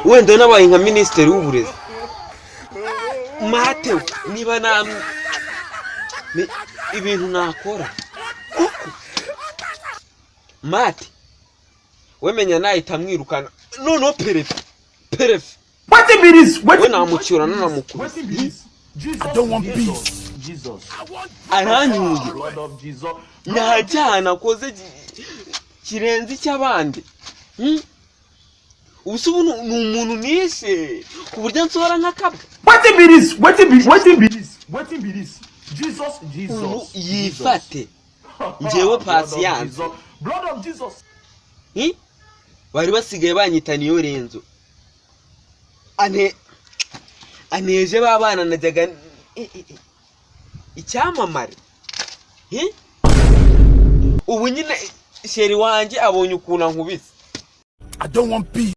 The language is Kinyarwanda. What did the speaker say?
Wenda nabaye nka minisitiri w'uburezi matewe, niba na ibintu nakora koko mate wemenya nahita mwirukana. Noneho perefe Wetin be this? we Wetin namucyura nanamukubise. Wetin be this? Jesus. I don't want Jesus, peace. Jesus. Aranyuye. Blood of Jesus. Nta cyaha nakoze kirenze icy'abandi. Ubu se ubu ni umuntu nishe ku buryo nsohora nk'akabwa? Wetin be this? Wetin be this? Wetin be this? Jesus, Jesus. Ubu Jesus. yifate njyewe Blood of Patience. Jesus. Blood of Jesus. Bari basigaye banyita niyo renzo ane aneje ba bana najyaga icyamamare. Ubu nyine chéri wanjye abonye ukuntu ankubise. I don't want peace.